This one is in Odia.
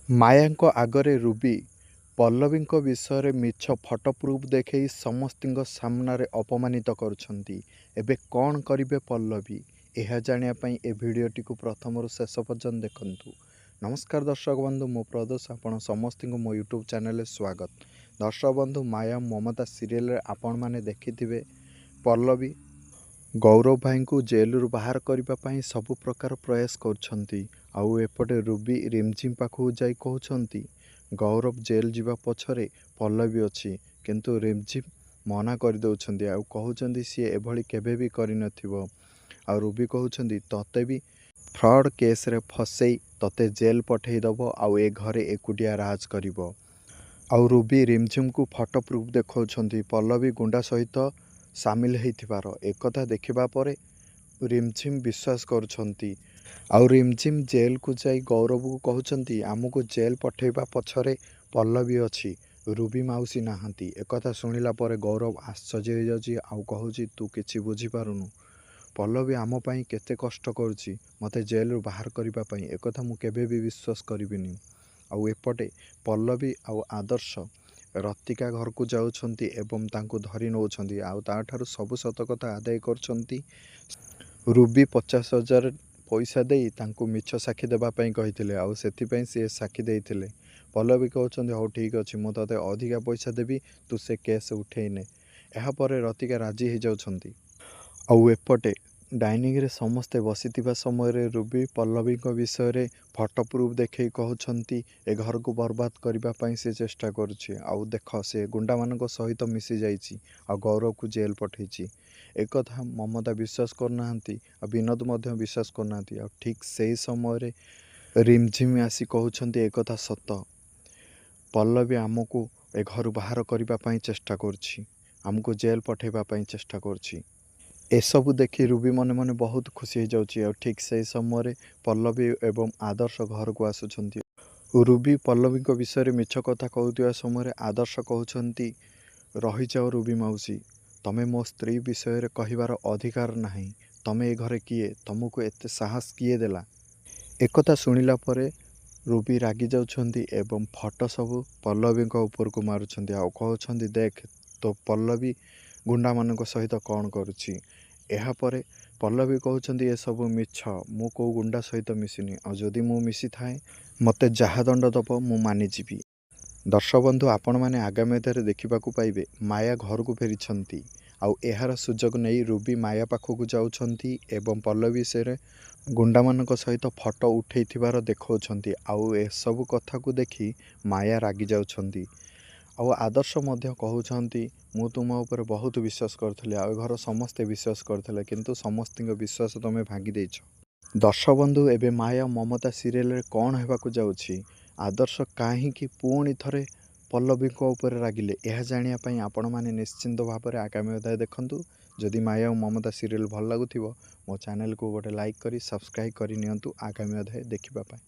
ମାୟାଙ୍କ ଆଗରେ ରୁବି ପଲ୍ଲବୀଙ୍କ ବିଷୟରେ ମିଛ ଫଟୋ ପ୍ରୁଫ୍ ଦେଖାଇ ସମସ୍ତଙ୍କ ସାମ୍ନାରେ ଅପମାନିତ କରୁଛନ୍ତି। ଏବେ କ'ଣ କରିବେ ପଲ୍ଲବୀ, ଏହା ଜାଣିବା ପାଇଁ ଏ ଭିଡ଼ିଓଟିକୁ ପ୍ରଥମରୁ ଶେଷ ପର୍ଯ୍ୟନ୍ତ ଦେଖନ୍ତୁ। ନମସ୍କାର ଦର୍ଶକ ବନ୍ଧୁ, ମୁଁ ପ୍ରଦୋଷ, ଆପଣ ସମସ୍ତଙ୍କୁ ମୋ ୟୁଟ୍ୟୁବ୍ ଚ୍ୟାନେଲରେ ସ୍ୱାଗତ। ଦର୍ଶକ ବନ୍ଧୁ, ମାୟା ମମତା ସିରିଏଲରେ ଆପଣମାନେ ଦେଖିଥିବେ ପଲ୍ଲବୀ ଗୌରବ ଭାଇଙ୍କୁ ଜେଲରୁ ବାହାର କରିବା ପାଇଁ ସବୁ ପ୍ରକାର ପ୍ରୟାସ କରୁଛନ୍ତି। ଆଉ ଏପଟେ ରୁବି ରିମଝିମ୍ ପାଖକୁ ଯାଇ କହୁଛନ୍ତି ଗୌରବ ଜେଲ୍ ଯିବା ପଛରେ ପଲ୍ଲବୀ ଅଛି, କିନ୍ତୁ ରିମଝିମ୍ ମନା କରିଦେଉଛନ୍ତି ଆଉ କହୁଛନ୍ତି ସିଏ ଏଭଳି କେବେ ବି କରିନଥିବ। ଆଉ ରୁବି କହୁଛନ୍ତି ତତେ ବି ଫ୍ରଡ଼୍ କେସ୍ରେ ଫସେଇ ତତେ ଜେଲ୍ ପଠେଇଦେବ ଆଉ ଏ ଘରେ ଏକୁଟିଆ ରାଜ କରିବ। ଆଉ ରୁବି ରିମଝିମ୍କୁ ଫଟୋ ପ୍ରୁଫ୍ ଦେଖାଉଛନ୍ତି ପଲ୍ଲବୀ ଗୁଣ୍ଡା ସହିତ ସାମିଲ ହେଇଥିବାର। ଏକଥା ଦେଖିବା ପରେ ରିମଝିମ୍ ବିଶ୍ୱାସ କରୁଛନ୍ତି। ଆଉ ରିମଝିମ୍ ଜେଲ୍କୁ ଯାଇ ଗୌରବକୁ କହୁଛନ୍ତି ଆମକୁ ଜେଲ୍ ପଠେଇବା ପଛରେ ପଲ୍ଲବୀ ଅଛି, ରୁବି ମାଉସୀ ନାହାନ୍ତି। ଏକଥା ଶୁଣିଲା ପରେ ଗୌରବ ଆଶ୍ଚର୍ଯ୍ୟ ହେଇଯାଉଛି ଆଉ କହୁଛି ତୁ କିଛି ବୁଝିପାରୁନୁ, ପଲ୍ଲବୀ ଆମ ପାଇଁ କେତେ କଷ୍ଟ କରୁଛି ମୋତେ ଜେଲ୍ରୁ ବାହାର କରିବା ପାଇଁ, ଏକଥା ମୁଁ କେବେ ବି ବିଶ୍ୱାସ କରିବିନି। ଆଉ ଏପଟେ ପଲ୍ଲବୀ ଆଉ ଆଦର୍ଶ ରତିକା ଘରକୁ ଯାଉଛନ୍ତି ଏବଂ ତାଙ୍କୁ ଧରି ନେଉଛନ୍ତି ଆଉ ତା'ଠାରୁ ସବୁ ସତ କଥା ଆଦାୟ କରୁଛନ୍ତି। ରୁବି 50,000 ପଇସା ଦେଇ ତାଙ୍କୁ ମିଛ ସାକ୍ଷୀ ଦେବା ପାଇଁ କହିଥିଲେ ଆଉ ସେଥିପାଇଁ ସିଏ ସାକ୍ଷୀ ଦେଇଥିଲେ। ପଲ୍ଲବୀ କହୁଛନ୍ତି ହଉ ଠିକ୍ ଅଛି, ମୁଁ ତୋତେ ଅଧିକା ପଇସା ଦେବି, ତୁ ସେ କେସ୍ ଉଠେଇ ନେ। ଏହାପରେ ରତିକା ରାଜି ହେଇଯାଉଛନ୍ତି। ଆଉ ଏପଟେ ଡାଇନିଂରେ ସମସ୍ତେ ବସିଥିବା ସମୟରେ ରୁବି ପଲ୍ଲବୀଙ୍କ ବିଷୟରେ ଫଟୋ ପ୍ରୁଫ୍ ଦେଖାଇ କହୁଛନ୍ତି ଏ ଘରକୁ ବର୍ବାଦ କରିବା ପାଇଁ ସେ ଚେଷ୍ଟା କରୁଛି, ଆଉ ଦେଖ ସେ ଗୁଣ୍ଡାମାନଙ୍କ ସହିତ ମିଶିଯାଇଛି ଆଉ ଗୌରବକୁ ଜେଲ୍ ପଠେଇଛି। ଏକଥା ମମତା ବିଶ୍ୱାସ କରୁନାହାନ୍ତି ଆଉ ବିନୋଦ ମଧ୍ୟ ବିଶ୍ୱାସ କରୁନାହାନ୍ତି। ଆଉ ଠିକ୍ ସେହି ସମୟରେ ରିମଝିମ୍ ଆସି କହୁଛନ୍ତି ଏକଥା ସତ, ପଲ୍ଲବୀ ଆମକୁ ଏ ଘରୁ ବାହାର କରିବା ପାଇଁ ଚେଷ୍ଟା କରୁଛି, ଆମକୁ ଜେଲ୍ ପଠେଇବା ପାଇଁ ଚେଷ୍ଟା କରୁଛି। ଏସବୁ ଦେଖି ରୁବି ମନେ ମନେ ବହୁତ ଖୁସି ହେଇଯାଉଛି। ଆଉ ଠିକ୍ ସେହି ସମୟରେ ପଲ୍ଲବୀ ଏବଂ ଆଦର୍ଶ ଘରକୁ ଆସୁଛନ୍ତି। ରୁବି ପଲ୍ଲବୀଙ୍କ ବିଷୟରେ ମିଛ କଥା କହୁଥିବା ସମୟରେ ଆଦର୍ଶ କହୁଛନ୍ତି ରହିଯାଅ ରୁବି ମାଉସୀ, ତମେ ମୋ ସ୍ତ୍ରୀ ବିଷୟରେ କହିବାର ଅଧିକାର ନାହିଁ, ତମେ ଏ ଘରେ କିଏ, ତମକୁ ଏତେ ସାହସ କିଏ ଦେଲା? ଏକଥା ଶୁଣିଲା ପରେ ରୁବି ରାଗି ଯାଉଛନ୍ତି ଏବଂ ଫଟୋ ସବୁ ପଲ୍ଲବୀଙ୍କ ଉପରକୁ ମାରୁଛନ୍ତି ଆଉ କହୁଛନ୍ତି ଦେଖ ତୋ ପଲ୍ଲବୀ ଗୁଣ୍ଡାମାନଙ୍କ ସହିତ କ'ଣ କରୁଛି। ଏହାପରେ ପଲ୍ଲବୀ କହୁଛନ୍ତି ଏସବୁ ମିଛ, ମୁଁ କେଉଁ ଗୁଣ୍ଡା ସହିତ ମିଶିନି, ଆଉ ଯଦି ମୁଁ ମିଶିଥାଏ ମୋତେ ଯାହା ଦଣ୍ଡ ଦେବ ମୁଁ ମାନିଯିବି। ଦର୍ଶକ ବନ୍ଧୁ, ଆପଣମାନେ ଆଗାମୀ ଅଧ୍ୟାୟରେ ଦେଖିବାକୁ ପାଇବେ ମାୟା ଘରକୁ ଫେରିଛନ୍ତି ଆଉ ଏହାର ସୁଯୋଗ ନେଇ ରୁବି ମାୟା ପାଖକୁ ଯାଉଛନ୍ତି ଏବଂ ପଲ୍ଲବୀ ବିଷୟରେ ଗୁଣ୍ଡାମାନଙ୍କ ସହିତ ଫଟୋ ଉଠେଇଥିବାର ଦେଖାଉଛନ୍ତି। ଆଉ ଏସବୁ କଥାକୁ ଦେଖି ମାୟା ରାଗି ଯାଉଛନ୍ତି। ଆଉ ଆଦର୍ଶ ମଧ୍ୟ କହୁଛନ୍ତି ମୁଁ ତୁମ ଉପରେ ବହୁତ ବିଶ୍ୱାସ କରୁଥିଲି ଆଉ ଏ ଘର ସମସ୍ତେ ବିଶ୍ୱାସ କରୁଥିଲେ, କିନ୍ତୁ ସମସ୍ତଙ୍କ ବିଶ୍ୱାସ ତୁମେ ଭାଙ୍ଗି ଦେଇଛ। ଦର୍ଶକ ବନ୍ଧୁ, ଏବେ ମାୟା ମମତା ସିରିଏଲରେ କ'ଣ ହେବାକୁ ଯାଉଛି, ଆଦର୍ଶ କାହିଁକି ପୁଣି ଥରେ ପଲ୍ଲବୀଙ୍କ ଉପରେ ରାଗିଲେ, ଏହା ଜାଣିବା ପାଇଁ ଆପଣମାନେ ନିଶ୍ଚିନ୍ତ ଭାବରେ ଆଗାମୀ ଅଧ୍ୟାୟ ଦେଖନ୍ତୁ। ଯଦି ମାୟା ଓ ମମତା ସିରିଏଲ ଭଲ ଲାଗୁଥିବ ମୋ ଚ୍ୟାନେଲକୁ ଗୋଟେ ଲାଇକ୍ କରି ସବସ୍କ୍ରାଇବ୍ କରି ନିଅନ୍ତୁ ଆଗାମୀ ଅଧ୍ୟାୟ ଦେଖିବା ପାଇଁ।